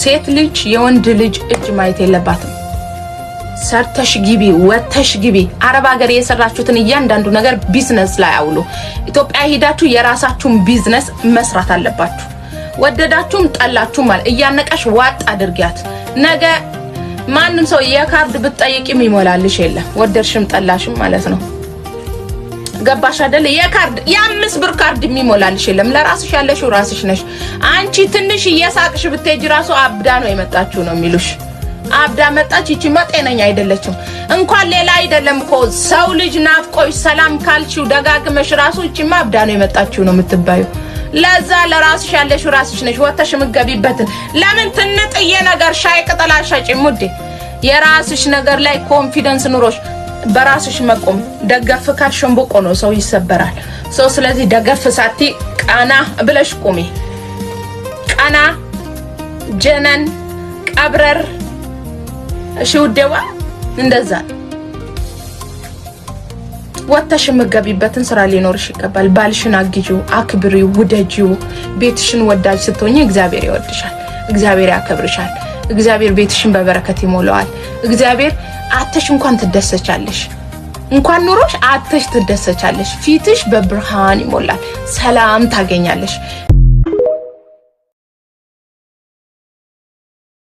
ሴት ልጅ የወንድ ልጅ እጅ ማየት የለባትም። ሰርተሽ ግቢ፣ ወተሽ ግቢ። አረብ ሀገር የሰራችሁትን እያንዳንዱ ነገር ቢዝነስ ላይ አውሉ። ኢትዮጵያ ሂዳችሁ የራሳችሁን ቢዝነስ መስራት አለባችሁ። ወደዳችሁም ጠላችሁም ማለት እያነቀሽ ዋጥ አድርጊያት። ነገ ማንም ሰው የካርድ ብትጠይቂም ይሞላልሽ የለም፣ ወደድሽም ጠላሽም ማለት ነው። ገባሽ አይደል? የካርድ የ5 ብር ካርድ የሚሞላልሽ የለም። ለራስሽ ያለሽው ራስሽ ነሽ። አንቺ ትንሽ እየሳቅሽ ብትሄጂ ራሱ አብዳ ነው የመጣችው ነው የሚሉሽ። አብዳ መጣች፣ ይቺማ ጤነኛ አይደለችም። እንኳን ሌላ አይደለም እኮ ሰው ልጅ ናፍቆሽ ሰላም ካልሽው ደጋግመሽ ራሱ ይቺማ አብዳ ነው የመጣችው ነው የምትባዩ። ለዛ ለራስሽ ያለሽው ራስሽ ነሽ። ወተሽ የምትገቢበትን ለምን ትንጥዬ ነገር ሻይ ቅጠል አትሸጪም ውዴ? የራስሽ ነገር ላይ confidence ኑሮሽ በራስሽ መቆም። ደገፍ ካልሽ ሸንበቆ ነው፣ ሰው ይሰበራል። ሰው ስለዚህ ደገፍ ሳቲ ቀና ብለሽ ቁሚ። ቀና ጀነን ቀብረር። እሺ ውዴዋ፣ እንደዛ ወተሽ የምትገቢበትን ስራ ሊኖርሽ ይገባል። ባልሽን አግዢው፣ አክብሪው፣ ውደጂው። ቤትሽን ወዳጅ ስትሆኚ እግዚአብሔር ይወድሻል፣ እግዚአብሔር ያከብርሻል። እግዚአብሔር ቤትሽን በበረከት ይሞላዋል። እግዚአብሔር አተሽ እንኳን ትደሰቻለሽ። እንኳን ኑሮሽ አተሽ ትደሰቻለሽ። ፊትሽ በብርሃን ይሞላል። ሰላም ታገኛለሽ።